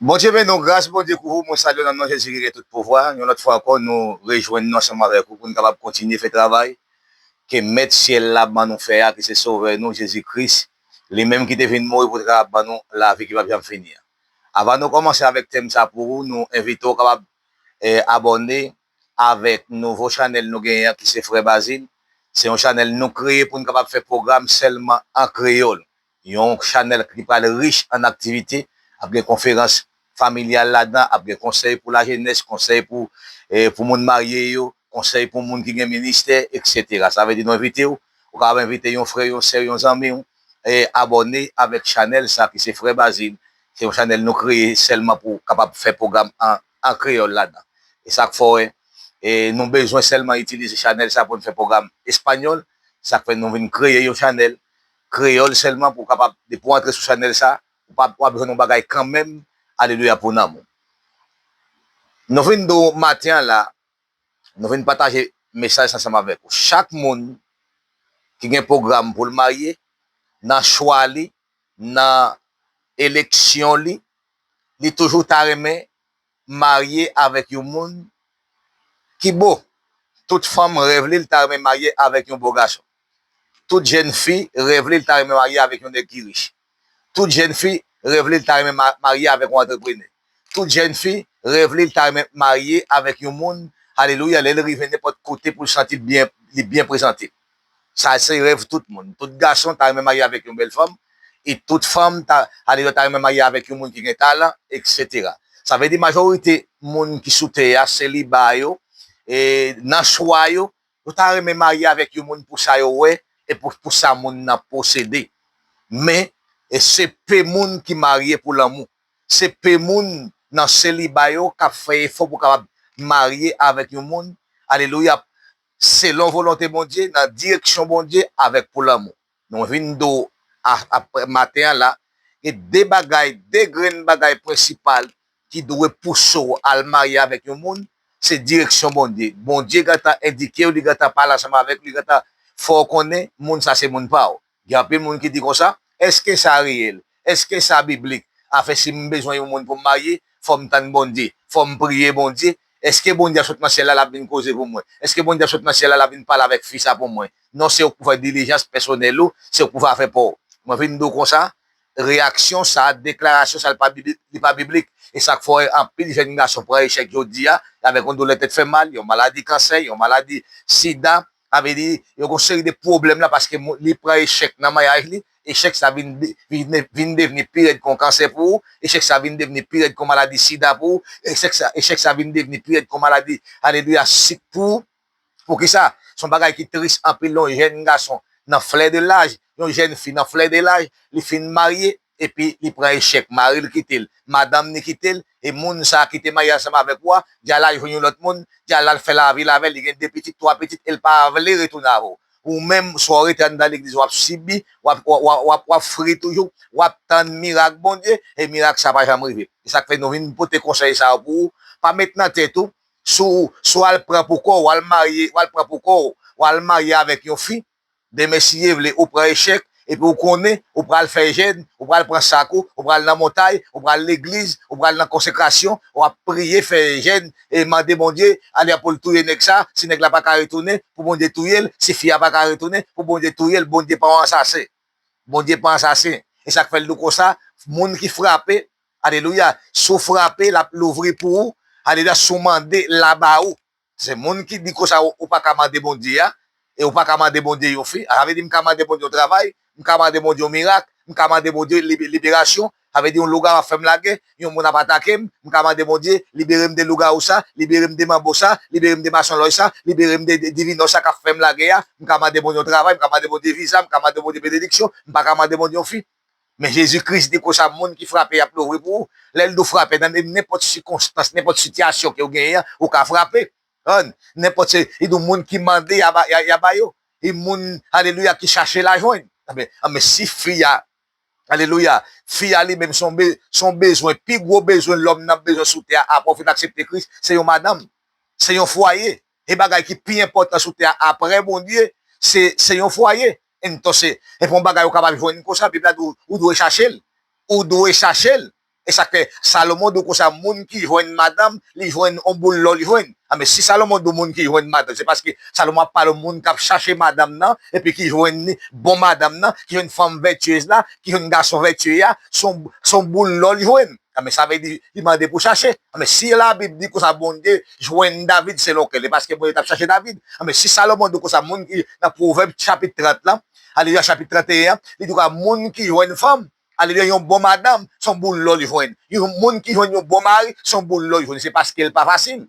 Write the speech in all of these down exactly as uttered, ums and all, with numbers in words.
Bondye beni w, gras Bondye kouvri w, mwen salye w nan non Jezi ki gen tout pouvwa. Yon lòt fwa ankò, nou rejwenn nou ansanm avèk ou pou n kapab kontinye fè travay ke Mèt syèl la ban nou fè a, ki se Sovè nou, Jezi Kris, li menm ki te vin mouri pou te kapab ban nou lavi ki p ap janm fini an. Avan nou kòmanse avèk tèm sa pou ou, nou envite w kapab eh, abòne avèk nouvo chanèl nou genyen an ki se Frè Bazil. Se yon chanèl nou kreye pou n kapab fè pwogram sèlman an kreyòl. Yon chanèl ki pral rich an aktivite, ap gen konferans familyal ladan, ap gen konsèy pou lajenès, konsèy pou, eh, pou moun marye yo, konsèy pou moun ki gen ministè, etsetera. Sa vle di nou envite w, ou kapab envite yon frè, yon sè, yon zanmi w, eh, abòne avèk chanèl sa ki se Frè Bazil. Se yon chanèl nou kreye sèlman pou kapab fè pwogram an, an kreyòl ladan. E sa k fè w wè, e nou bezwen sèlman itilize chanèl sa pou n fè pwogram espanyòl. Sa k fè nou vin kreye yon chanèl kreyòl sèlman pou w kapab, depi w antre sou chanèl sa, w ap, w ap jwenn yon bagay kanmenm. Alelouya pou nanm ou. Nou vin di w maten an la, nou vin pataje mesaj sa ansanm avèk ou. Chak moun ki gen pwogram pou l marye, nan chwa li, nan eleksyon li, li toujou ta renmen marye avèk yon moun ki bo. Tout fanm rèv li, li ta renmen marye avèk yon bo gason. Tout jèn fi rèv li, li ta renmen marye avèk yon nèg ki rich. Tout jèn fi rèv li, li ta renmen ma-, marye avèk yon antreprenè. Tout jèn fi rèv li, li ta renmen marye avèk yon moun, alelouya, lè l rive nenpòt kote pou l santi l byen, li byen prezante. Sa se rèv tout moun. Tout gason ta renmen marye avèk yon bèl fanm, e tout fanm ta, alelouya, ta renmen marye avèk yon moun ki gen talan, etsetera. Sa vle di majorite moun ki sou tè a, seliba yo, e nan chwa yo, yo ta renmen marye avèk yon moun pou sa yo wè e pou, pou sa moun nan posede. Men, e se pe moun ki marye pou lanmou. Se pe moun nan seliba yo k ap fè efò pou kapab marye avèk yon moun, alelouya, selon volonte Bondye, nan direksyon Bondye, avèk pou lanmou. Nou vin di w a, a, maten an la, gen de bagay, de grenn bagay prensipal ki dwe pouse w al marye avèk yon moun, se direksyon Bondye. Bondye gentan endike w, li gentan pale ansanm avèk ou, li gentan fè w konnen moun sa se moun pa w. Gen anpil moun ki di konsa, èske sa reyèl? Èske sa biblik? Afè si m bezwen yon moun pou m marye, fò m tann Bondye, fò m priye Bondye. Èske Bondye ap sot nan syèl la, l ap vin koze pou mwen? Èske Bondye ap sot nan syèl la, l ap vin pale avèk fi sa pou mwen? Non, se ou k pou fè dilijans pèsonèl ou, se ou k pou fè afè pa w. Mwen vin di w konsa, reyaksyon sa, deklarasyon sa, li pa biblik, li pa biblik. E sa k fè w wè anpil jèn gason pran echèk jodi a, avèk yon doulè tèt fè mal, yon maladi kansè, yon maladi sida, sa vle di, yo gen yon seri de pwoblèm la paske moun, li pran echèk nan maryaj li, echèk sa vin, vin, vin devni pi rèd kon kansè pou ou, echèk sa vin devni pi rèd kon maladi sida pou ou, echèk sa, echèk sa vin devni pi rèd kon maladi, alelouya, sik pou ou. Poukisa? Se yon bagay ki tris anpil, yon jèn gason nan flè de laj, yon jèn fi nan flè de laj, li fin marye, epi li pran echèk, mari l kite l, madanm ni kite l, e moun sa a ki te marye ansanm avèk ou a, di al al jwenn yon lòt moun, di al al fè lavi l avè l, li gen de pitit, twa pitit, e l pa vle retounen avè w. Ou menm, swa w rete anndan legliz, w ap sibi, w ap, w ap, w ap, w ap fri toujou, w ap tann mirak Bondye, e mirak sa pa janm rive. E sa k fè nou vin pote konsèy sa yo pou ou. Pa met nan tèt ou, si w, si w al pran pou kò w, w al marye, w al pran pou kò w, w al marye avèk yon fi, demen si Dye vle, ou pran echèk, epi ou konnen, ou pral fè jèn, ou pral pran sak ou, ou pral nan montay, ou pral legliz, ou pral nan konsekrasyon, w ap priye, fè jèn, e mande Bondye, ale pou l touye nèg sa, si nèg la pa ka retounen, pou Bondye touye l, si fi a pa ka retounen, pou Bondye touye l, Bondye pa yon ansasen. Bondye pa ansasen. E sa k fè l di w konsa, moun ki frape, alelouya, si w frape, l ap louvri pou ou, alelouya, si w mande, l a ba ou. Se moun ki di konsa, ou, ou pa ka mande Bondye a, e ou pa ka mande Bondye yon fi. Sa vle di, m ka mande Bondye yon travay, m ka mande Bondye yon mirak, m ka mande Bondye libe-, liberasyon. Sa vle di, yon lougawou ap fè m lagè, yon moun ap atake m, m ka mande Bondye, libere m de lougawou sa, libere m de manbo sa, libere m de masonlòj sa, libere m de, de divinò sa k ap fè m lagè a. M ka mande Bondye yon travay, m ka mande Bondye viza, m ka mande Bondye benediksyon, m pa ka mande Bondye yon fi. Men Jezi Kris di konsa, moun ki frape, y ap louvri pou ou. Lè l di w frape, nan nenpòt sikonstans, nenpòt sitiyasyon ke w genyen an, ou ka frape. Konprann? Nenpòt se, li di w moun ki mande, y a ba, y a, y a ba yo. E moun, alelouya, ki chache, l a jwenn. Anben, anben, si fi a, alelouya, fi a li menm se yon be-, se yon bezwen, pi gwo bezwen lòm nan bezwen sou tè a, apre w fin aksepte Kris, se yon madanm, se yon fwaye. E bagay ki pi enpòtan sou tè a apre Bondye, se, se yon fwaye. Entonse, e pa yon bagay ou kapab jwenn konsa, Bib la di w, ou dwe chache l. Ou dwe chache l. E sa k fè Salomon di w konsa, moun ki jwenn madanm, li jwenn yon boul lò, li jwenn. A, men si Salomon di w moun ki jwenn madanm, se paske Salomon ap pale moun k ap chache madanm nan, epi ki jwenn ni bon madanm nan, ki jwenn fanm vètyez la, ki jwenn gason vètye a, se yon, se yon boul lò li jwenn. A, men sa vle di, li mande pou chache. A, men si Labib di konsa, Bondye jwenn David selon kè l, e paske Bondye t ap chache David. A, men si Salomon di konsa, moun ki nan Pwovèb chapit trant lan, alelouya, chapit trant e en an, li di konsa, moun ki jwenn fanm, alelouya, yon bon madanm, se yon boul lò li jwenn. Yon moun ki jwenn yon bon mari, se yon boul lò li jwenn. Se paske l pa fasil.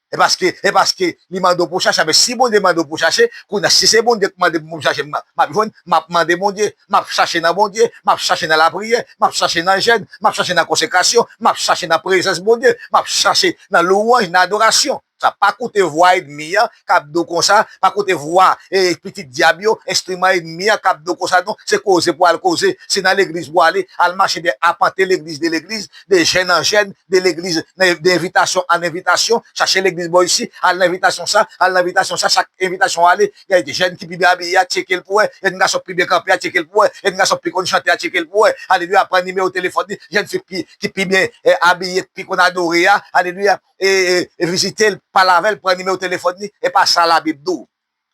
E paske, e paske li mande w pou chache. Men si Bondye mande w pou chache, kounye a, si se Bondye k mande m pou m chache, m, m ap jwenn, m ap mande Bondye, m ap chache nan Bondye, m ap chache nan lapriyè, m ap chache nan jèn, m ap chache nan konsekrasyon, m ap chache nan prezans Bondye, m ap chache nan louwanj, nan adorasyon. Sa pa koute vwa ènmi an k ap di w konsa, pa koute vwa e pitit dyab yo, enstriman ènmi an k ap di w konsa, non, se koze pou al koze, se nan legliz pou ale, al mache de apante legliz de legliz, de jèn an jèn, de legliz, de envitasyon an envitasyon, chache legliz bò isi, al nan envitasyon sa, al nan envitasyon sa, chak envitasyon w ale, gen jèn ki pi byen abiye a, tcheke l pou wè, jèn gason ki pi byen kanpe a, tcheke l pou wè, jèn gason ki pi konn chante a, tcheke l pou wè, alelouya, pran nimewo telefòn li, jèn fi ki, ki pi byen eh, abiye, ki pi konn adore a, alelouya, e, e, e vizite l, pale avè l, pran nimewo telefòn li, e pa sa Labib di w.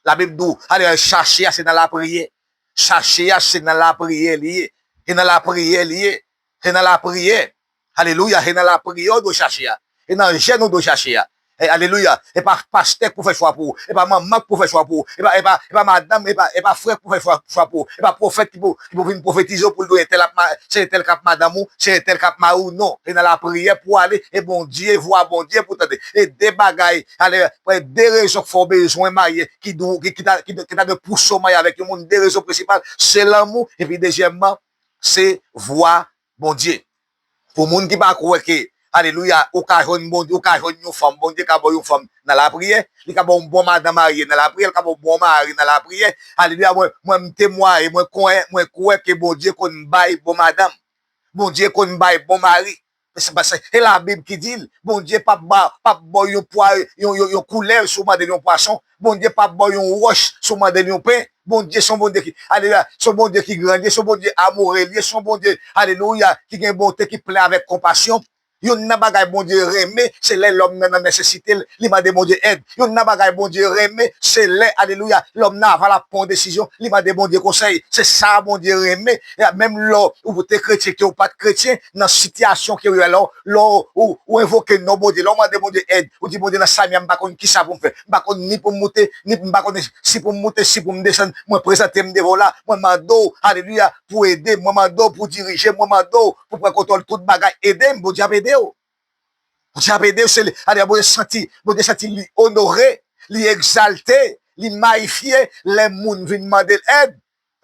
Labib di w, alelouya, chache a se nan lapriyè. Chache a se nan lapriyè li ye. Se nan lapriyè li ye. Se nan lapriyè. Alelouya, se nan lapriyè w dwe chache a. Se nan jèn ou dwe chache a. E, alelouya. E pa pastè k pou fè chwa pou ou. E pa manman k pou fè chwa pou ou. E pa, e pa, e pa madanm, e pa, e pa frè k pou fè chwa, chwa pou ou. E pa pwofèt ki pou, ki pou vin pwofetize w pou l di w entèl ap ma-, se entèl k ap madanm ou, se entèl k ap mari w. Non. Se nan lapriyè pou w ale. E Bondye, vwa Bondye pou w tande. E de bagay, ale, de rezon k fè w bezwen marye, ki dou, ki, ki ta, ki, ki ta dwe pouse w marye avèk yon moun. De rezon prensipal, se lanmou. Epi dezyèmman, se vwa Bondye. Pou moun ki pa kwè ke, alelouya, ou ka jwenn Bondye, ou ka jwenn yon fanm, Bondye ka ba w yon fanm nan lapriyè, li ka ba w yon bon madanm marye nan lapriyè, li ka ba w yon bon mari nan lapriyè. Alelouya, mwen, mwen m temwaye, mwen kwè, mwen kwè ke Bondye konn bay bon madanm. Bondye konn bay bon mari. Se pa, se, se Labib ki di l. Bondye p ap ba, p ap ba w yon pwa, yon, yon, yon koulèv si w mande l yon pwason. Bondye p ap ba w yon wòch si w mande l yon pen. Bondye se yon Bondye ki, alelouya, se yon Bondye ki gran, li se yon Bondye amoure, li se yon Bondye, alelouya, ki gen bonte, ki plen avèk konpasyon. Youn nan bagay Bondye renmen, se lè lòm nan nan nesesite, li mande Bondye èd. Youn nan bagay Bondye renmen, se lè, alelouya, lòm nan avan l ap pran yon desizyon, li mande Bondye konsèy. Se sa Bondye renmen. E menm lè ou te kretyen, ke ou pa t kretyen, nan sitiyasyon ke ou ye la, lè ou, ou envoke non Bondye, lè ou mande Bondye èd, ou di, Bondye, nan sa m ye a, m pa konn kisa pou m fè. M pa konn ni pou m moute, ni m pa konn si pou m moute, si pou m desann. Mwen prezante m devan w la. Mwen mande w, alelouya, pou ede m. Mwen mande w pou dirije m. Mwen mande w pou pran kontwòl tout bagay. Ede m, Bondye ap ede w. Bondye ap ede w, se li. Alelouya, Bondye santi, Bondye santi li onore, li egzalte, li mayifye lè moun vin mande l èd.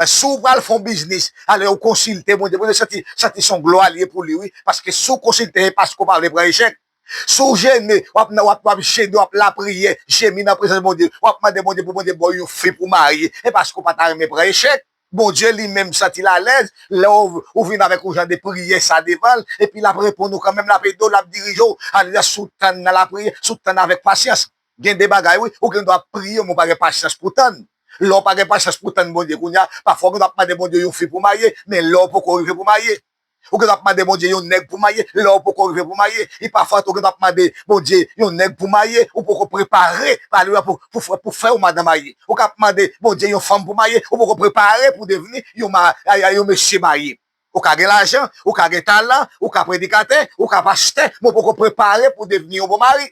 Si w pral fè yon biznis, ale ou konsilte Bondye. Bondye santi, santi se yon glwa li ye pou li, wi. Paske si w konsilte, se paske w pa vle pran echèk. Si w jene, w ap, w ap, w ap jene, w ap lapriyè, jemi nan prezans Bondye, w ap mande Bondye pou Bondye ba w yon fi pou marye, se paske w pa ta renmen pran echèk. Bondye li menm santi l alèz lè w, ou vin avèk yon jan de priyè sa devan l, epi l ap reponn ou kanmenm, l ap ede w, l ap dirije w. Alelouya, si w tann nan lapriyè, si w tann avèk pasyans. Gen de bagay, wi, ou gen dwa ap priye, men w pa gen pasyans pou tann. Lè w pa gen pasyans pou tann Bondye, kounye a, pafwa w gen dwa ap mande Bondye yon fi pou marye, men lè w poko rive pou marye. Ou gen dwa ap mande Bondye yon nèg pou marye, lè w poko rive pou marye. E pafwa tou, ou gen dwa ap mande Bondye yon nèg pou marye, ou poko prepare, alelouya, pou, pou, fè- pou fè yon madanm marye. Ou ka ap mande Bondye yon fanm pou marye, ou poko prepare pou devni yon, ma- a- a- yon mesye marye. Ou ka gen lajan, ou ka gen talan, ou ka predikatè, ou ka pastè, men w poko prepare pou devni yon bon mari.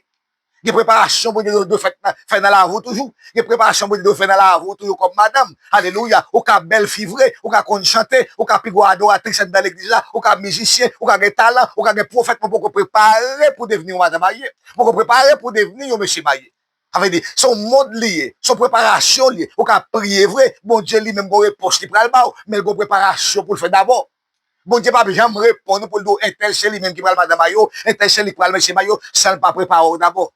Gen preparasyon Bondye dwe fè nan, fè nan lavi w toujou. Gen preparasyon Bondye dwe fè nan lavi w toujou kòm madanm. Alelouya. Ou ka bèl fi vre, ou ka konn chante, ou ka pi gwo adoratris anndan legliz la, ou ka mizisyen, ou ka gen talan, ou ka gen pwofèt, men w poko prepare pou devni yon madanm marye. W poko prepare pou devni yon mesye marye. Sa vle di, se yon mond li ye, se yon preparasyon li ye. Ou ka priye vre, Bondye li menm gon repons li pral ba w, men l gon preparasyon pou l fè dabò. Bondye p ap janm reponn ou pou l di w entèl se li menm ki pral madanm marye w, entèl se li k pral mesye marye w, san l pa prepare w dabò.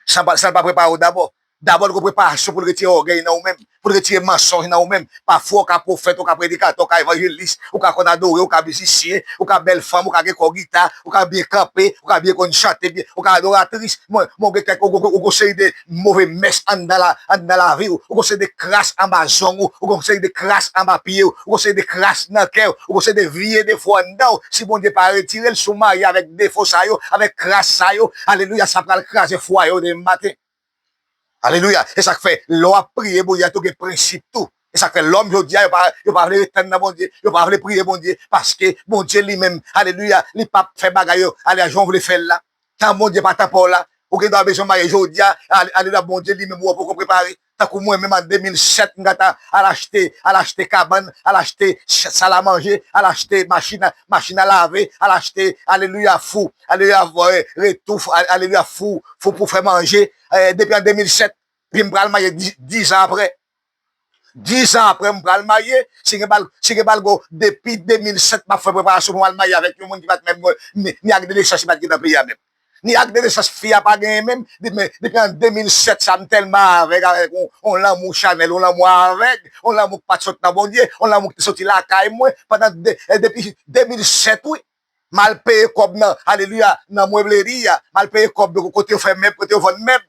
San pa, san l pa prepare w dabò. Dabò, li gon preparasyon pou l retire ògèy nan ou menm, pou l retire mansonj nan ou menm. Pafwa, ou ka pwofèt, ou ka predikatè, ou ka evanjelis, ou ka konn adore, ou ka mizisyen, ou ka bèl fanm, ou ka gen kò gita, ou ka byen kanpe, ou ka byen konn chante byen, ou ka adoratris. Mwen, mwen gen kèk, ou, ou, ou gon seri de move mès anndan la, anndan lavi w, ou gon seri de kras anba zong ou, ou gon seri de kras anba pye w, ou gon seri de kras nan kè w, ou gon seri de vye defo anndan w. Si Bondye pa retire l, si w marye avèk defo sa yo, avèk kras sa yo, alelouya, sa pral kraze fwaye w demen maten. Alelouya. E sa k fè, lè w ap priye Bondye a tou gen prensip tou. E sa k fè, lòm jodi a, yo pa, yo pa vle ret tann nan Bondye, yo pa vle priye Bondye, paske Bondye li menm, alelouya, li p ap fè bagay yo, alelouya, jan w vle fè l la. Tan Bondye pa tan pa w la. Ou gen dwa bezwen marye jodi a, ale-, alelouya, Bondye li menm ou an poko prepare. Tankou mwen menm an de mil sèt, m gata al achte, al achte kabann, al achte ch-, sal a manje, al achte machin a, machin a lave, al achte, alelouya, fou, alelouya, eh, retouf, al-, alelouya, fou, fou pou fè manje. Eh, depi an de mil sèt, epi m pral marye di-, diz an apre. Diz an apre, m pral marye. Si gen bal, si gen bal go, depi de mil sèt, m ap fè preparasyon pou m al marye avèk yon moun ki pa t menm ni, ni ak de nesans, li pa t gentan peyi a menm. Ni ak de nesans, fi a pa genyen menm. Depi, depi an de mil sèt, sa m tèlman avèg avèk yon, yon lanmou chanèl, yon lanmou avèg, yon lanmou ki pa t sot nan Bondye, yon lanmou ki te soti lakay mwen pandan de, eh, depi de mil sèt, wi. M al peye kòb nan, alelouya, nan mebleri a. M al peye kòb kote yo fè mèb, kote yo vann mèb.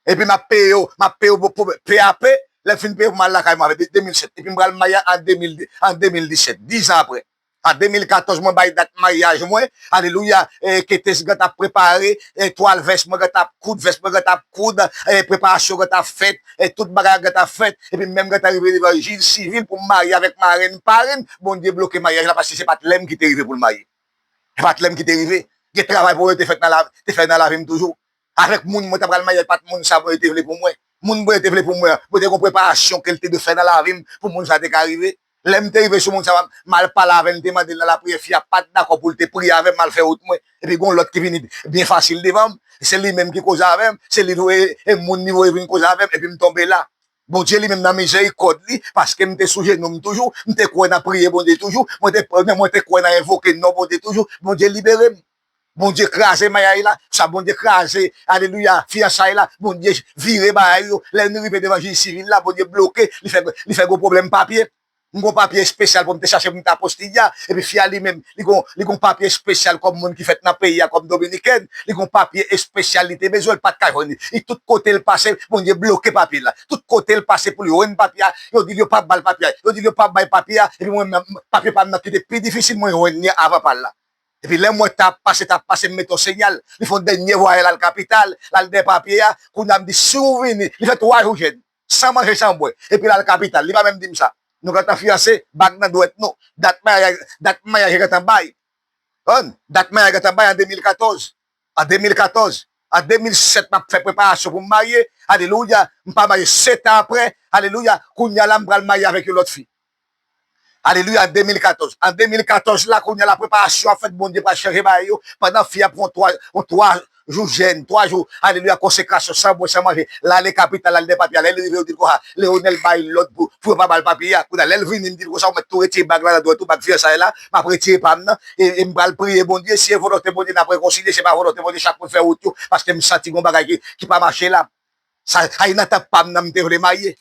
Epi m ap peye yo, m ap peye yo pou, pou, pe a pe. Lè m fin peye pou m al lakay mwen avè de mil sèt. Epi m pral marye an de mil, an de mil disèt, diz an apre. An de mil katòz, mwen bay dat maryaj mwen. Alelouya. E, ketès gentan ap prepare. E, twal vès mwen gentan ap koud. Vès mwen gentan ap koud. E, preparasyon gentan ap fèt. E, tout bagay gentan ap fèt. Epi m menm gentan rive devan jij sivil pou m marye avèk marenn parenn. Bondye bloke maryaj la paske se pa t lè m ki te rive pou l marye. Se pa t lè m ki te rive. Gen travay pou mwen te fèt nan la, te fè nan lavi m toujou. Avèk moun mwen ta pral marye, pa t moun sa Bondye te vle pou mwen. Moun Bondye te vle pou mwen an, Bondye gon preparasyon ke l te dwe fè nan lavi m pou moun sa te ka rive. Lè m te rive sou moun sa, m al pale avè l, m te mande l nan lapriyè, fi a pa t dakò pou l te priye avè m, m al fè wout mwen. Epi gon lòt ki vini byen fasil devan m, se li menm ki koze avè m, se li tou e, e moun li voye vin koze avè m, epi m tonbe la. Bondye li menm nan mizerikòd li, paske m te sou jenou m toujou, m te kwè nan priye Bondye toujou, mwen te, mwen te kwè nan envoke non Bondye toujou, Bondye libere m. Bondye kraze maryaj la, sa Bondye kraze, alelouya, fiyansay la, Bondye vire bagay yo. Lè nou rive devan jij sivil la, Bondye bloke, li fè, li fè gwo pwoblèm papye. M gon papye espesyal pou m te chache pou m te apostille a, epi fi a li menm, li gon, li gon papye espesyal kòm moun ki fèt nan peyi a, kòm dominikèn, li gon papye espesyal li te bezwen, li pa t ka jwenn li. Li tout kote l pase, Bondye bloke papye la. Tout kote l pase pou l jwenn papye a, yo di l yo p ap ba l papye a, yo di l yo p ap bay papye a, epi mwen menm, papye pa m nan ki te pi difisil, mwen jwenn li avan pa l la. Epi lè m wè tan ap pase, tan ap pase, m mete yon siyal. Li fè yon dènye vwayaj, l al kapital, l al dèyè papye a. Kounye a m di, si w vini, li fè twa jou jèn, san manje, san bwè. Epi l al kapital, li pa menm di m sa. Nou gentan fiyanse, bag nan dwèt nou. Dat maryaj, dat maryaj gentan bay. Konn, dat maryaj gentan bay an de mil katòz. An de mil katòz. An de mil sèt, m ap fè preparasyon pou m marye. Alelouya. M pa marye sèt an apre. Alelouya. Kounye a la, m pral marye avèk yon lòt fi. Alelouya, an de mil katòz. An de mil katòz la, kounye a la, preparasyon ap fèt, Bondye pral chanje bagay yo. Pandan fi a pran twa, yon twa jou jèn, twa jou, alelouya, konsekrasyon, san bwè, san manje. L ale kapital, l al dèyè papye a. Lè l rive, yo di l konsa, Leonel bay lòd pou, pou yo pa ba l papye a. Kounye a, lè l vini, m di l konsa, ou mèt tou retire bag la nan dwèt ou, bag fiyansay la, m ap retire pa m nan, e, e m pral priye Bondye, si e volonte Bondye, n ap rekonsilye, si e pa volonte Bondye, chak moun fè wout yo, paske m santi gon bagay ki, ki pa mache la. Sa, ay nan tan pa m nan, m te vle marye.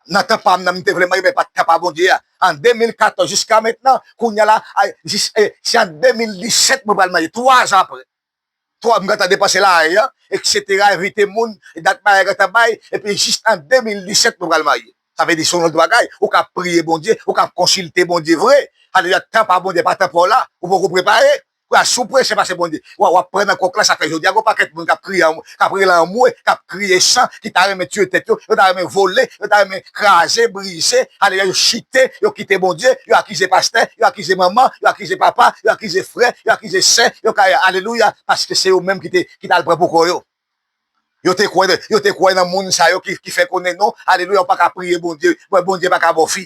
Nan tan pa m nan, m te vle marye, men pa t tan pa Bondye a. An de mil katòz jiska mentnan, kounye a la, ay, jis, e, se an de mil disèt mwen pral marye, twa zan apre. Twa, m gentan depanse lajan, etsetera, envite moun, dat maryaj gentan bay, epi jis an de mil disèt mwen pral marye. Sa vle di se yon lòt bagay, ou ka priye Bondye, ou ka konsilte Bondye vre. Alelouya, tan pa Bondye, pa tan pa w la, ou poko prepare. Kounye a, si w prese pase Bondye, w a, w ap pran nan kòk la, sa fè jodi a, gon pakèt moun k ap kriye anmwe, k ap rele anmwe, k ap kriye san, ki ta renmen tiye tèt yo, yo ta renmen vole, yo ta renmen kraze, brize, alelouya, yo chite, yo kite Bondye, yo akize pastè, yo akize manman, yo akize papa, yo akize frè, yo akize sè, yo ka, alelouya, paske se yo menm ki te, ki t al pran pou kò yo. Yo te kwè, yo te kwè nan moun sa yo ki, ki fè konnen non, alelouya, ou pa ka priye Bondye, Bondye pa ka ba w fi.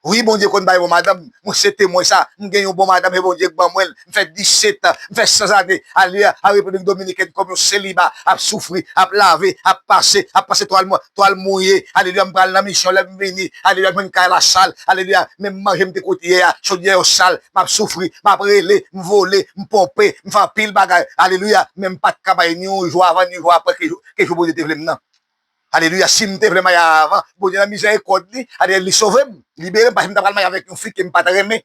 Wi, Bondye konn bay bon madanm. Mwen se temwen sa. M gen yon bon madanm, e Bondye k ban mwen l. M fè disèt an, m fè san zane. Alelouya, an Repiblik Dominikèn kòm yon seliba, ap soufri, ap lave, ap pase, ap pase twal mwen, twal mouye. Alelouya, m pral nan misyon, lè m vini. Alelouya, m jwenn kay la sal. Alelouya, menm manje m te kote yè a, chodyè yo sal. M ap soufri, m ap rele, m vole, m ponpe, m fè anpil bagay. Alelouya, men m pa t ka bay ni yon jou avan, ni yon jou apre ke jou, ke jou Bondye te vle m nan. Alelouya, si m te vle marye avan, Bondye nan mizèrikòd li, alelouya, li sove m, libere m, paske m ta pral marye avèk yon fi ke m pa t renmen.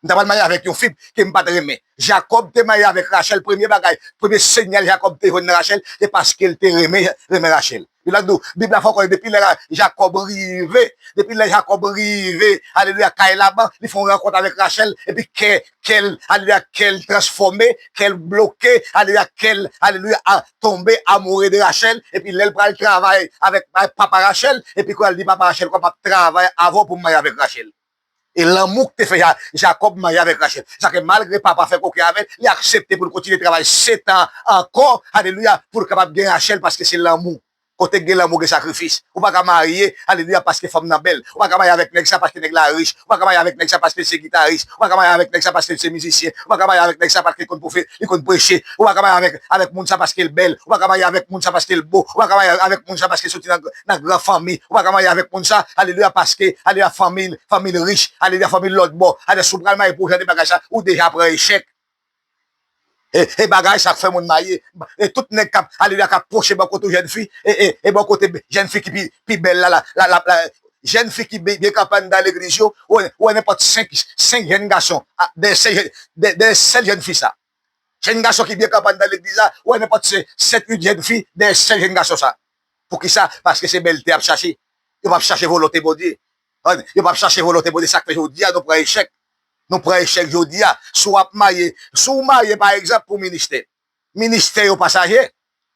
M ta pral marye avèk yon fi ke m pa t renmen. Jakòb te marye avèk Rachèl, premye bagay, premye sinyal Jakòb te jwenn nan Rachèl, se paske l te renmen, renmen Rachèl. Li la di w, Bib la fè w konnen depi lè Jakòb rive, depi lè Jakòb rive, alelouya, kay Laban, li fè yon rankont avèk Rachèl, epi kè, kè l, alelouya, kè l transfòme, kè l bloke, alelouya, kè l, alelouya, a, tonbe amoure de Rachèl, epi lè l pral travay avèk, avèk papa Rachèl, epi kounye a l di papa Rachèl, "Kòm m ap travay avè w pou m marye avèk Rachèl." E lanmou k te fè Ja-, Jakòb marye avèk Rachèl. Sa ke malgre papa fè koken avè l, li aksepte pou l kontinye travay sèt an ankò, alelouya, pou l kapab gen Rachèl, paske se lanmou. Kote gen lanmou, gen sakrifis. Ou pa ka marye, alelouya, paske fanm nan bèl. Ou pa ka marye avèk nèg sa paske nèg la rich. Ou pa ka marye avèk nèg sa paske l se gitaris. Ou pa ka marye avèk nèg sa paske l se mizisyen. Ou pa ka marye avèk nèg sa paske l konn pwofe-, li konn preche. Ou pa ka marye avèk, avèk moun sa paske l bèl. Ou pa ka marye avèk moun sa paske l bo. Ou pa ka marye avèk moun sa paske l soti nan, nan gran fanmi. Ou pa ka marye avèk moun sa, alelouya, paske, alelouya, fanmi l, fanmi l rich. Alelouya, fanmi l lòt bò. Alelouya, si w pral marye pou jan de bagay sa, ou deja pran echèk. E, e bagay sa k fè moun marye. E tout nèg k ap, alelouya, k ap pwoche bò kote jèn fi. E, e, e bò kote jèn fi ki pi, pi bèl la, la, la, la, la, jèn fi ki byen, byen kanpe anndan legliz yo. Ou wè, ou wè nenpòt senk, senk jèn gason, a, dèyè sèl jèn, dè-, dèyè sèl jèn fi sa. Jèn gason ki byen kanpe anndan legliz la, ou wè nenpòt se, sèt, uit jèn fi, dèyè sèl jèn gason sa. Poukisa? Paske se bèlte y ap chache. Yo p ap chache volonte Bondye. Yo p ap chache volonte Bondye. Sa k fè jodi a, nou pran echèk. Nou pran echèk jodi a. Si w ap marye, si w marye, pa egzanp, pou ministè, ministè yo pasaje.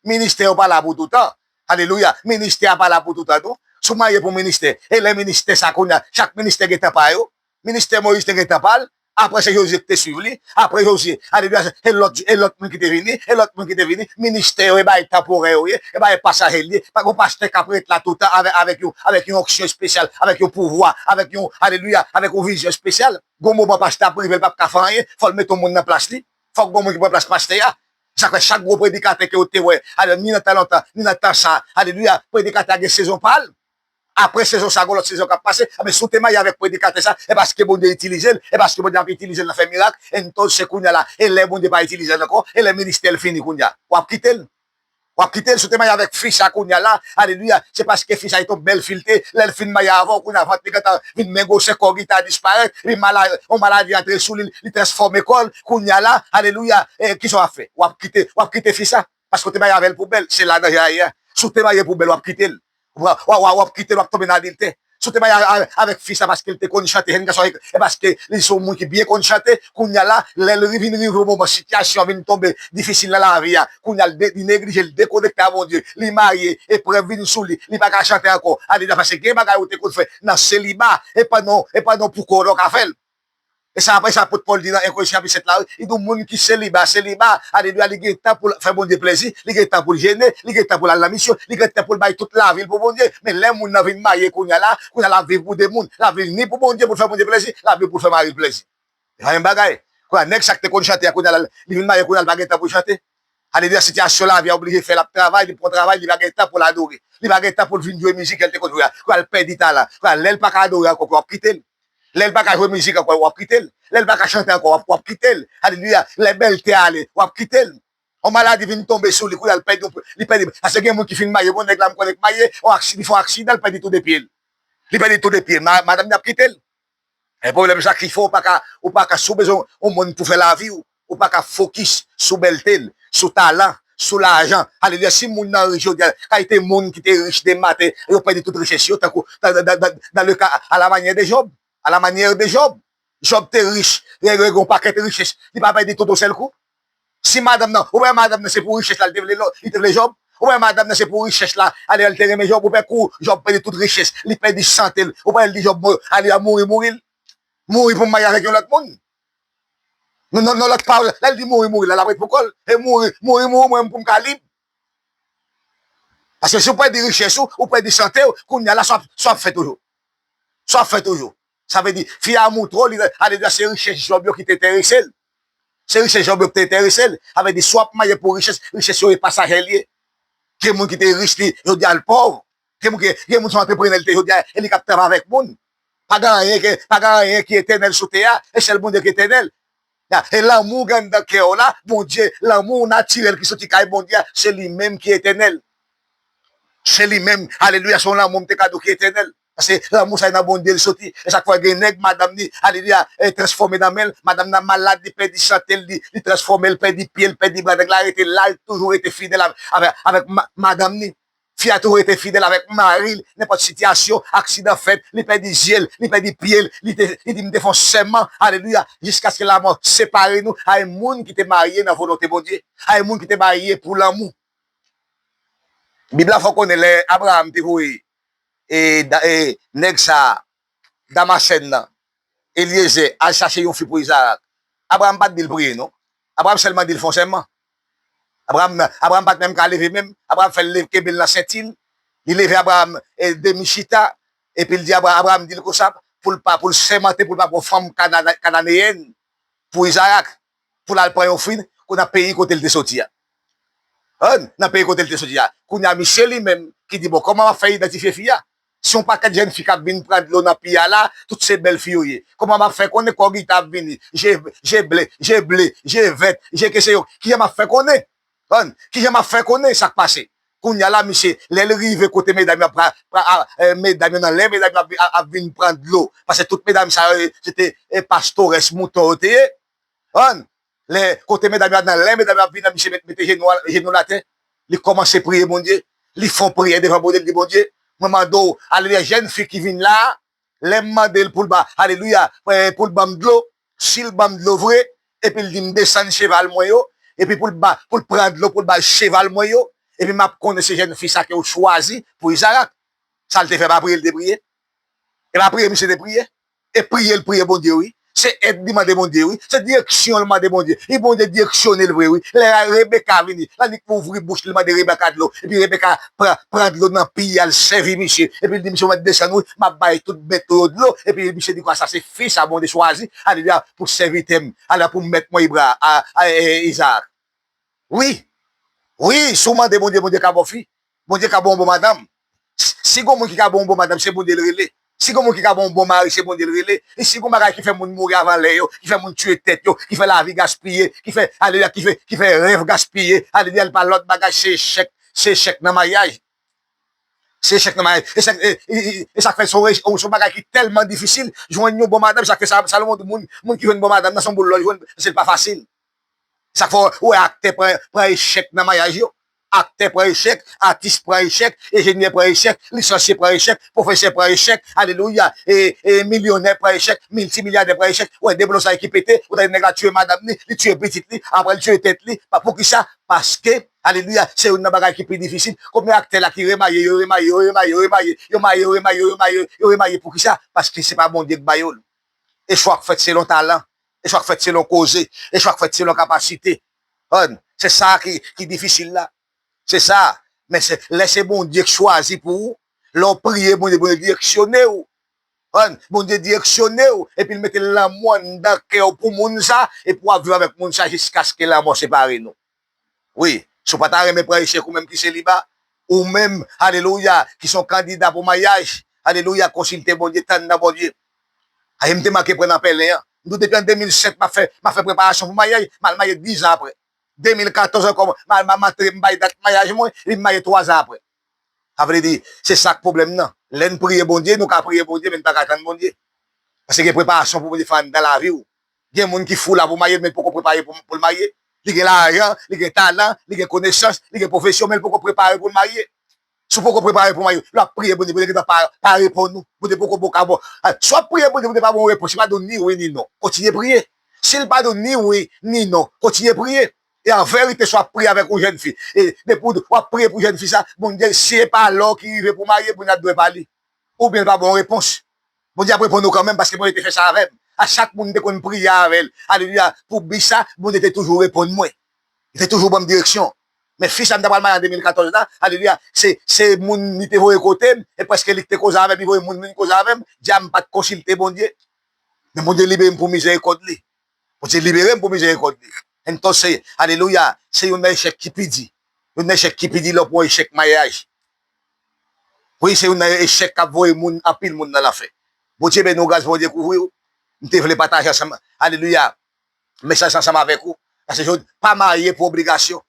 Ministè yo pa la pou toutan. Alelouya. Ministè a pa la pou toutan, non. Si w marye pou ministè, e lè ministè sa kounye a, chak ministè gen tan pa yo. Ministè Moyiz te gen tan pa l. Apre se Jozye ki te swiv li. Apre Jozye, alelouya, e lòt, e lòt moun ki te vini, e lòt moun ki te vini. Ministè yo, e bagay tanporè yo ye, e bagay pasaje li ye. Pa gen pastè k ap ret la toutan avè-, avèk yon, avèk yon onksyon espesyal, avèk yon pouvwa, avèk yon, alelouya, avèk yon vizyon espesyal. Gon moman pastè ap rive, l p ap ka fè anyen, fò l mete yon moun nan plas li. Fòk gon moun ki pran plas pastè a. Sa k fè chak gwo predikatè ke w te wè, alelouya, ni nan tan lontan, ni nan tan sa, alelouya, predikatè a gen sezon pa l. Apre sezon sa, gon lòt sezon k ap pase. Enben, si w te marye avèk predikatè sa, e paske Bondye itilize l, e paske Bondye ap itilize l nan fè mirak, entonse kounye a la, e lè Bondye pa itilize l ankò, e lè ministè l fini kounye a, w ap kite l. W ap kite l, si w te marye avèk fi sa kounye a la, alelouya, se paske fi sa se yon bèl fi l te, lè l fin marye avè w, kounye a vant li gentan vin men gwosè, kò gentan disparèt, epi maladi, yon maladi antre sou li, li transfòme kò l, kounye a la, alelouya, e kisa w ap fè? W ap kite, w ap kite fi sa, paske w te marye avè l pou bèl, se la danje a ye a. Si w te marye pou bèl, w ap kite l. W a, w a, w a, w ap kite l, w ap tonbe nan adiltè. Si w te marye a, a, avèk fi sa paske l te konn chante, jèn gason, e paske li se yon moun ki byen konn chante, kounye a la, lè l ri-, vin rive yon moman, sitiyasyon an vin tonbe difisil nan lavi a, kounye a l de-, li neglije, l dekonekte a Bondye, li marye, eprèv vin sou li, li pa ka chante ankò. Alelouya, paske gen bagay ou te konn fè nan seliba, e pandan, e pandan w pou kò w ka fè l. E sa, apre sa, apot Pòl di nan en Korentyen chapit sèt la, wi, li di w moun ki seliba, seliba, alelouya, li gen tan pou l fè Bondye plezi, li gen tan pou l jene, li gen tan pou l al nan misyon, li gen tan pou l bay tout lavi l pou Bondye. Men lè moun nan vin marye kounye a la, kounye a l ap viv pou de moun, l ap viv ni pou Bondye, pou l fè Bondye plezi, l ap viv pou l fè mari l plezi. E pa menm bagay. Kounye a, nèg sa k te konn chante a, kounye a la, li vin marye, kounye a l pa gen tan pou l chante. Alelouya, sitiyasyon lavi a oblije fè l ap travay, li pran travay, li pa gen tan pou l adore. Li pa gen tan pou l vin jwe mizik, lè l te konn jwe a. Kounye a l pèdi talan. Kounye a, lè l pa ka adore ankò, w ap kite l. Lè l pa ka jwe mizik ankò, w ap kite l. Lè l pa ka chante ankò, w ap, w ap kite l. Alelouya. Lè bèlte a ale, w ap kite l. Yon maladi vin tonbe sou li, kounye a l pèdi, li pèdi. Paske gen moun ki fin marye, bon, nèg la m konnen k marye, yon aksi-, li fè yon aksidan, li pèdi tou de pye l. Li pèdi tou de pye l. Ma-, madanm li ap kite l. E pwoblèm sa ki fè w pa ka, ou pa ka, si w bezwen yon moun pou fè lavi w, ou pa ka fokis sou bèlte l, sou talan, sou lajan. Alelouya. Si moun nan rich jodi a, kalite moun ki te rich demen maten, yo pèdi tout richès yo, tankou, dans, dans, dans, dans le cas, à la manière de Job. À la manière de Job. Jòb te rich, li gen yon pakèt richès, li pa pèdi tout yon sèl kou. Si madanm nan, ou wè madanm nan se pou richès la, li te vle, li te vle Jòb. Ou wè madanm nan se pou richès la, ale, li te renmen Jòb. Ou wè kou Jòb pèdi tout richès, li pèdi sante l. Ou wè l di Jòb, mo-, ale, a mouri, mouri l. Mouri pou m marye avèk yon lòt moun. Non, non, non, lòt pa, lè l di mouri, mouri l, l ap ret pou kò l. E mouri, mouri, mouri, mwen pou m ka lib. Paske si w pèdi richès ou, ou pèdi sante w, kounye a la, sa w ap, sa w ap fè toujou? Sa w ap fè toujou? Sa vle di, fi a moutre w, li, alelouya, se richès Jòb yo ki te enterese l. Se richès Jòb yo ki te enterese l. Sa vle di, si w ap marye pou richès, richès yo e pasajè l ye. Gen moun ki te rich, li, jodi a l pòv. Gen moun ki, gen moun se yon antreprenè l te, jodi a, e li k ap travay avèk moun. Pa gen anyen ke, pa gen anyen ki etènèl sou tè a, e sèl Bondye ki etènèl. Ya, e lanmou w gen anndan kè w la, Bondye, lanmou natirèl ki soti kay Bondye a, se li menm ki etènèl. Se li menm, alelouya, se yon lanmou m te ka di w ki etènèl. Paske lanmou sa nan Bondye l soti. E sa k fè gen nèg, madanm li, alelouya, e transfòme nan men l. Madanm nan malad, li pèdi sante l, li, li transfòme, l pèdi pye, l pèdi bra. Nèg la rete la, l toujou rete fidèl avè-, avè-, avèk ma-, madanm li. Fi a toujou rete fidèl avèk mari l, nenpòt sitiyasyon, aksidan fèt, li pèdi zye l, li pèdi pye l, li te, li di, "M te fè yon sèman, alelouya, jiskaske lanmò separe nou." A yon moun ki te marye nan volonte Bondye, a yon moun ki te marye pou lanmou. Bib la fè w konnen lè Abraram te voye e, da- e nèg sa a, Damasèn nan, Elyezè, al chache yon fi pou Izarak. Abraram pa t di l priye, non. Abraram sèlman di l fè yon sèman. Abraram, Abraram pa t menm ka leve menm. Abraram fè l leve, kenbe l nan senti l. Li leve Abraram e, demi chita. Epi l di Abra, Abraram di l konsa, pou l pa, pou l sèmante, pou l pa pran fanm Kana- Kananeyèn pou Izarak, pou l al pran yon fi nan peyi kote l te soti a. An, nan peyi kote l te soti a. Kounye a, misye li menm ki di, "Bon, kòman m ap fè idantifye fi a? Si yon pakèt jèn fi k ap vin pran dlo nan pi a la, tout se bèl fi yo ye. Kòman m ap fè konnen kò Gita ap vini? Je, je ble, je ble, je vèt, je kese yo. Kijan m ap fè konnen?" Konn, kijan m ap fè konnen sa k pase? Kounye a la, misye, lè l rive kote medam yo ap pra- pra- a- e, medam yo nan lè medam yo ap, ap, ap vin pran dlo. Paske tout medam sa yo, se te e, pastorès mouton yo te ye. Konn, lè kote medam yo nan lè medam yo ap vin, misye met, mete jenou, jenou l atè. Li kòmanse priye Bondye. Li fè yon priyè devan Bondye, li di, "Bondye, mwen mande w, alelouya, jèn fi ki vin la a, lè m mande l pou l ba, alelouya, e, pou l ban m dlo, si l ban m dlo vre, epi l di m desann cheval mwen yo, epi pou l ba, pou l pran dlo, pou l bay cheval mwen yo, epi m ap konnen se jèn fi sa ke w chwazi pou Izarak." Sa l te fè, pa priye l te priye? E pa priye misye te priye? E priye l priye Bondye, wi. Se èd li mande Bondye, wi. Se direksyon l mande Bondye. E Bondye direksyone l vre, wi. Lè Rebeka vini, l annik ouvri bouch li, mande Rebeka dlo. Epi Rebeka pran, pran dlo nan pi a, l sèvi misye. Epi l di, "Misye, mwen desann, wi, m ap bay tout bèt ou yo dlo." Epi misye di, "Kwa sa, se fi sa Bondye chwazi, alelouya, pou sèvitè m, alelouya, pou mèt mwen Ibra, a, a, e, Izarak." Wi, wi, si w mande Bondye, Bondye ka ba w fi. Bondye ka ba w bon madanm. Si gon moun ki ka ba w bon madanm, se Bondye l rele. Si gon moun ki ka ba w bon mari, se Bondye l rele. E si gon bagay ki fè moun mouri avan lè yo, ki fè moun tiye tèt yo, ki fè lavi gaspiye, ki fè, alelouya, ki fè, ki fè rèv gaspiye, alelouya, l pa lòt bagay, se echèk, se echèk nan maryaj. Se echèk nan maryaj. E sa, e, e, e, e sa k fè se yon, se yon bagay ki tèlman difisil, jwenn yon bon madanm, sa k fè sa, Salomon di moun, moun ki jwenn bon madanm nan, se yon boul lò l jwenn, se l pa fasil. Sa k fè w wè aktè pran, pran echèk nan maryaj yo. Aktè pran echèk, atis pran echèk, enjenyè pran echèk, lisansye pran echèk, pwofesè pran echèk, alelouya, e, e milyonè pran echèk, miltimilyadè pran echèk, ou wè de blozay ki pete, ou tande nèg la tiye madanm li, li tiye pitit li, apre l tiye tèt li. Pa, poukisa? Paske, alelouya, se youn nan bagay ki pi difisil. Konbyen aktè la ki remaye, yo remaye, yo remaye, yo remaye, yo maye, yo remaye, yo remaye, yo remaye, poukisa? Paske se pa Bondye k ba yo l. E chwa k fèt selon talan. E chwa k fèt selon koze. E chwa k fèt selon kapasite. Konn, se sa ki, ki difisil la. Se sa. Men se, lè se Bondye k chwazi pou ou, lè w priye Bondye, Bondye direksyone w. Konn, Bondye direksyone w, epi l mete lanmou anndan kè w pou moun sa, epi w ap viv avèk moun sa jiskaske lanmò separe nou. Wi, si w pa ta renmen pran echèk ou menm ki seliba, ou menm, alelouya, ki se yon kandida pou maryaj, alelouya, konsilte Bondye, tann nan Bondye. Aye, m te manke pran nan pèlen an. M di w depi an de mil sèt, m ap fè, m ap fè preparasyon pou maryaj, m al marye diz an apre. De mil katòz ankò, m al, m al antre, m bay dat maryaj mwen, epi m marye twa zan apre. Sa vle di, se sa k pwoblèm nan. Lè n priye Bondye, nou ka priye Bondye, men n pa ka tann Bondye. Paske gen preparasyon pou Bondye fè anndan lavi w. Gen moun ki fou la pou marye, men l poko prepare pou, pou l marye. Li gen lajan, li gen talan, li gen konesans, li gen pwofesyon, men l poko prepare pou l marye. Si w poko prepare pou marye, lè w ap priye Bondye, Bondye gentan pa, pa reponn ou. Bondye poko bon ka bon. A, si w ap priye Bondye, Bondye pa bon repons, li pa di w ni wi ni non. Kontinye priye. Si l pa di w ni wi ni non, kontinye priye. E an verite, si w ap priye avèk yon jèn fi, e depi w ap priye pou jèn fi sa, Bondye, si e pa lè w ki rive pou w marye, Bondye ap dwe pa li. Oubyen l pa ba w repons. Bondye ap reponn ou kanmenm, paske Bondye te fè sa avè m. A chak moun m te konn priye avè l, alelouya, pou bi sa, Bondye te toujou reponn mwen. Li te toujou ban m direksyon. Men fi sa m ta pral marye an de mil katòz la, alelouya, se, se moun li te voye kote m, e prèske li te koze avè m, li voye moun vin koze avè m, di a m pa t konsilte Bondye. Men Bondye libere m pou mizerikòd li. Bondye libere m pou mizerikòd li. Entonse, alelouya, se youn nan echèk ki pi di. Youn nan echèk ki pi di lè w pran echèk maryaj. Wi, se youn nan echèk k ap voye moun, anpil moun nan lanfè. Bondye beni w, gras Bondye kouvri w. M te vle pataje ansanm, alelouya, mesaj ansanm avèk ou. Paske jodi, pa marye pou obligasyon.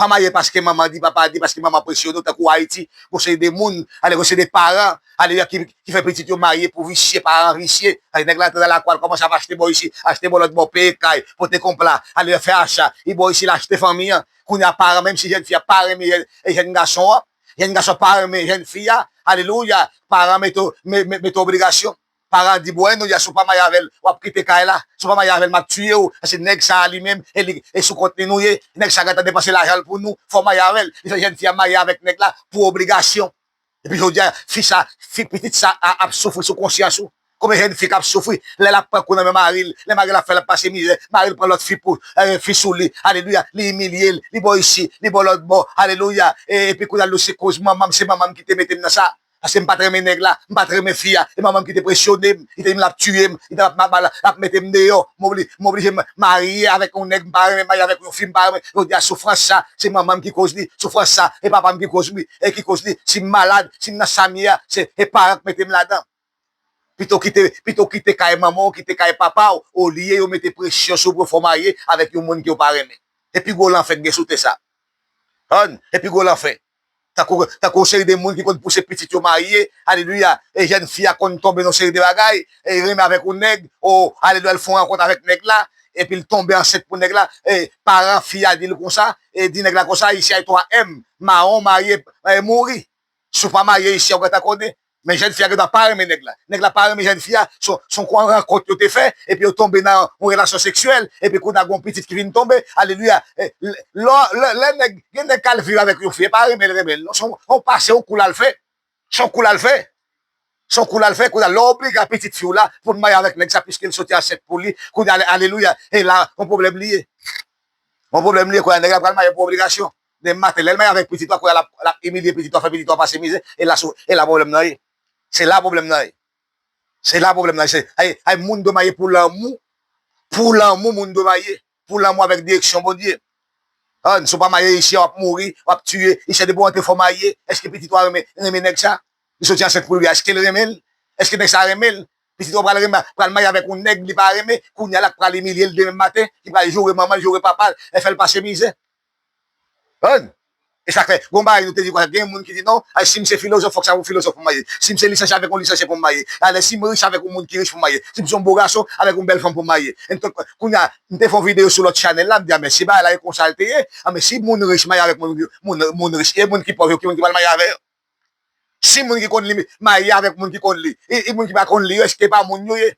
Pa marye paske manman di, papa di, paske manman presyone w, tankou Ayiti, gon seri de moun, ale gon seri de paran, alelouya, ki, ki fè pitit yo marye pou visye, paran visye. Ay, nèg la antre nan lakou, al kòmanse ap achte bò isi, achte bò lòt bò, peye kay, pote konpla, alelouya, fè acha, li bò isi, l achte fanmi an. Kounye a, paran, menm si jèn fi a pa renmen jèn, jèn gason an, jèn gason pa renmen jèn fi a, alelouya, paran mete, me- me- mete obligasyon. Paran di, bon, nou di a, si w pa marye avè l, w ap kite kay la. Si w pa marye avè l, m ap tiye w. Paske nèg sa a li menm, e li, e sou kont li nou ye. Nèg sa a gentan depanse lajan l pou nou. Fò w marye avè l. Li fè jèn fi a marye avèk nèg la pou obligasyon. Epi jodi a, fi sa, fi, pitit sa a ap soufri sou konsyans ou. Konbyen jèn fi k ap soufri lè l ap pran kou nan men mari l, lè mari l ap fè l ap pase mizè, mari l pran lòt fi pou, eh, fi sou li, alelouya, li imilye l, li bò isi, li bò lòt bò, alelouya, e, epi kounye a l di w se koz manman m, se manman m ki te mete m nan sa. Paske m pa t renmen nèg la, m pa t renmen fi a, e manman m ki te presyone m, li te di m l ap tiye m, li te ap, ap, ap mete m deyò, m obli- m oblije m marye avèk yon nèg m pa renmen, marye avèk yon fi m pa renmen. Jodi a soufrans sa, se manman m ki koz li, soufrans sa, e papa m ki koz li, e ki koz li, si m malad, si m nan sa m ye a, se, se paran k mete m ladan. Pito kite, pito kite kay manman w, kite kay papa w, olye yo mete presyon sou ou pou yo fè w marye avèk yon moun ke w pa renmen. E pi gwo lanfè k gen sou tè sa. Konn, e pi gwo lanfè. Tankou, tankou yon seri de moun ki konn pouse pitit yo marye, alelouya, e jèn fi a konn tonbe nan yon seri de bagay, e renmen avèk yon nèg, o, alelouya, l fè yon rankont avèk nèg la, epi l tonbe ansent pou nèg la, e paran fi a di l konsa, e di nèg la konsa, isi a twa M, mawon marye, e mouri. Si w pa marye isi a, w gentan konnen. Men jèn fi a gendwa pa renmen nèg la. Nèg la pa renmen jèn fi a, se yon, se yon rankont yo te fè, epi yo tonbe nan yon relasyon seksyèl, epi kounye a gon pitit ki vin tonbe, alelouya. E, lè, lè, lè nèg, gen nèg k al viv avèk yon fi, e pa renmen l, renmen l, non, se yon, yon pase, yon kou l al fè. Se yon kou l al fè. Se yon kou l al fè, kounye a, lè w oblije a pitit fi w la pou l marye avèk nèg sa, piske l soti ansent pou li, kounye a, alelouya, e la, yon pwoblèm li ye. Yon pwoblèm li ye, kounye a, nèg la pral marye pou obligasyon. Demen maten, lè l marye avèk pitit ou a, kounye a, l ap, l ap imilye pitit ou a, fè pitit ou a pase mizè, e la, sou, e la pwoblèm nan ye. Se la pwoblèm nan ye. Se la pwoblèm nan ye. Se, ay, ay, moun dwe marye pou lanmou. Pou lanmou, moun dwe marye. Pou lanmou avèk direksyon Bondye. An, si w pa marye isi a, w ap mouri, w ap tiye. Isi a depi w antre fò w marye. Èske pitit ou a renmen, renmen nèg sa? Li soti ansent pou li, èske l renmen l? Èske nèg sa renmen l? Pitit ou a pral renmen, pral marye avèk yon nèg li pa renmen, kounye a la k pral imilye l demen maten, ki pral joure manman l, joure papa l, e fè l pase mizè. Konn? E sa k fè, gon bagay nou te di konsa, gen moun ki di non, ay, si m se filozòf, fòk se avèk yon filozòf pou m marye. Si m se lisansye, avèk yon lisansye pou m marye. Alè, si m rich, avèk yon moun ki rich pou m marye. Si m se yon bo gason, avèk yon bèl fanm pou m marye. Entonk, kounye a, m te fè yon videyo sou lòt chanèl la, m di, a, men si bagay la e konsa l te ye, a, men si moun rich marye avèk moun, moun, moun rich, e moun ki pòv yo, ki moun ki pral marye avè yo? Si moun ki konn li marye avèk moun ki konn li, e, e moun ki pa konn li yo, èske pa moun yo ye?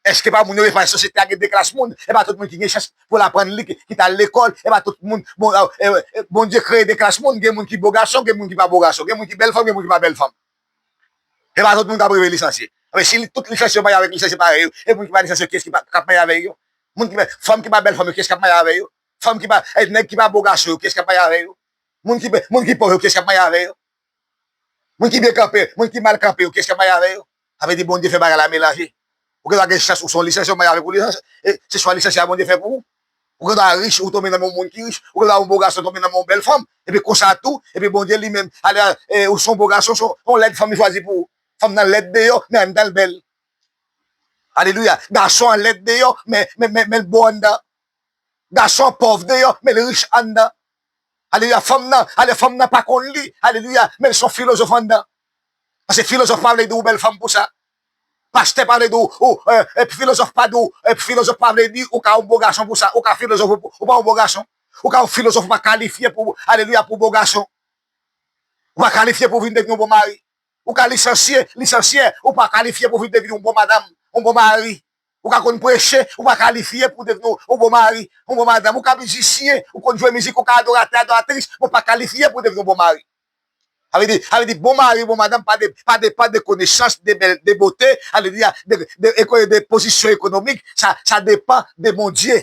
Èske pa moun yo ye? Paske sosyete a gen de klas moun. E pa tout moun ki gen chans pou l aprann li, ki, ki t al lekòl. E pa tout moun, bon, e, e, Bondye kreye de klas moun. Gen moun ki bo gason, gen moun ki pa bo gason. Gen moun ki bèl fanm, gen moun ki pa bèl fanm. E pa tout moun k ap rive lisansye. Men si tout lisansye yo marye avèk lisansye parèy yo, e moun ki pa lisansye yo, kiyès ki pa, k ap marye avèk yo? Moun ki pa, fanm ki pa bèl fanm yo, kiyès k ap marye avèk yo? Fanm ki pa, e, nèg ki pa bo gason yo, kiyès k ap marye avèk yo? Moun ki, moun ki pòv yo, kiyès k ap marye avèk yo? Moun ki byen kanpe, moun ki mal kanpe yo, kiyès k ap marye avè yo? Sa vle di Bondye fè bagay la melanje. Ou gendwa gen chans ou se yon lisansye, w marye avèk yon lisansye, e se chwa lisansye a Bondye fè pou ou. Ou gendwa rich, ou tonbe nan men yon moun ki rich, ou gendwa yon bo gason tonbe nan men yon bèl fanm, epi konsa tou, epi Bondye li menm, ale, e, ou se yon bo gason, se yon, yon lèd fanm li chwazi pou ou. Fanm nan lèd deyò, men anndan l bèl. Alelouya. Gason an lèd deyò, men, men, men, men l bo anndan. Gason an pòv deyò, men l rich anndan. Alelouya. Fanm nan, ale, fanm nan pa konn li. Alelouya. Men l se yon filozòf anndan. Paske filozòf pa vle di ou bèl fanm pou sa. Pastè pa vle di ou, ou, e, e, filozòf pa di ou, e, filozòf pa vle di ou ka yon bo gason pou sa. Ou ka filozòf, ou, ou pa yon bo gason. Ou ka yon filozòf, ou pa kalifye pou, alelouya, pou bo gason. Ou pa kalifye pou vin devni yon bon mari. Ou ka lisansye, lisansye, ou pa kalifye pou vin devni yon bon madanm, yon bon mari. Ou ka konn preche, ou pa kalifye pou devni yon bon mari, yon bon madanm. Ou ka mizisyen, ou konn jwe mizik, ou ka adoratè, adoratris, men ou pa kalifye pou devni yon bon mari. Sa vle di, sa vle di, bon mari, bon madanm pa de, pa depann de konesans, de bèl, de bote, alelouya, de, de, de, de pozisyon ekonomik, sa, sa depann de Bondye.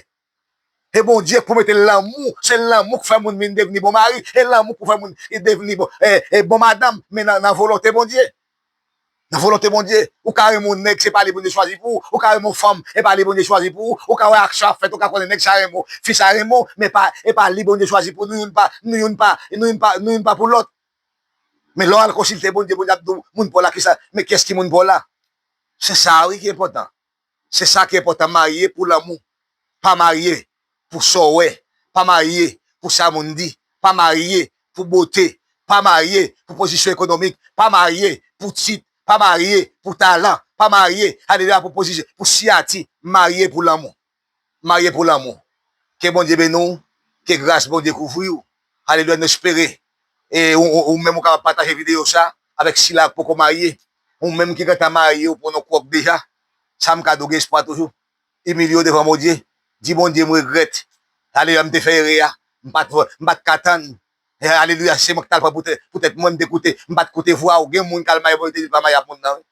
E Bondye pou mete lanmou, se lanmou k fè moun vin devni bon mari, e lanmou pou fè moun devni bon, e, e bon madanm, men nan, nan volonte Bondye. Nan volonte Bondye, ou ka renmen yon nèg, se pa li Bondye chwazi pou ou. Ou ka renmen yon fanm, e pa li Bondye chwazi pou ou. Ou ka wè aksyon ap fèt, ou ka konnen nèg sa renmen w, fi sa renmen w, men pa, e pa li Bondye chwazi pou nou, youn pa, nou youn pa, nou youn pa, nou youn pa pou lòt. Men lè w al konsilte Bondye, Bondye ap di w, moun pa w la, kisa, men kiyès ki moun pa w la? Se sa wi ki enpòtan. Se sa ki enpòtan, marye pou lanmou. Pa marye pou sa w wè. Pa marye pou sa moun di. pa marye pou bote, pa marye pou pozisyon ekonomik, pa marye pou tit, pa marye pou talan, pa marye, alelouya, pou pozisyon, pou siyati, marye pou lanmou. Marye pou lanmou. Ke Bondye beni w, ke gras Bondye kouvri w. Alelouya, nou espere. E ou, ou, ou menm ou kapab pataje videyo sa avèk sila k poko marye. Ou menm ki gentan marye, ou pran yon kwòk deja. Sa m ka di w, gen espwa toujou. Imilye w devan Bondye. Di Bondye, m regrèt. Alelouya, m te fè erè a. M pa t, m pa t ka tann. E, alelouya, se mwen ki t al pran poutèt, poutèt mwen, m te koute, m pa t koute vwa w. Gen moun k al marye, Bondye te di l pa marye ak moun nan, wi.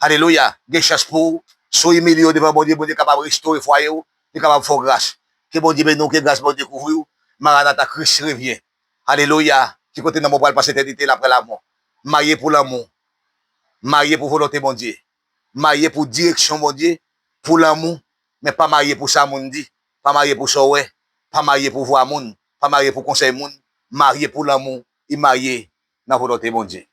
Alelouya, gen chans pou ou. Si w imilye w devan Bondye, Bondye kapab restore fwaye w, li kapab fè w gras. Ke Bondye beni w, ke gras Bondye kouvri w. Maranata, Kris revyen. Alelouya, ki kote nanm ou pral pase etènite l apre lanmò? Marye pou lanmou. Marye pou volonte Bondye. Marye pou direksyon Bondye, pou lanmou, men pa marye pou sa moun di, pa marye pou sa w wè, pa marye pou vwa moun, pa marye pou konsèy moun, marye pou lanmou, e marye nan volonte Bondye.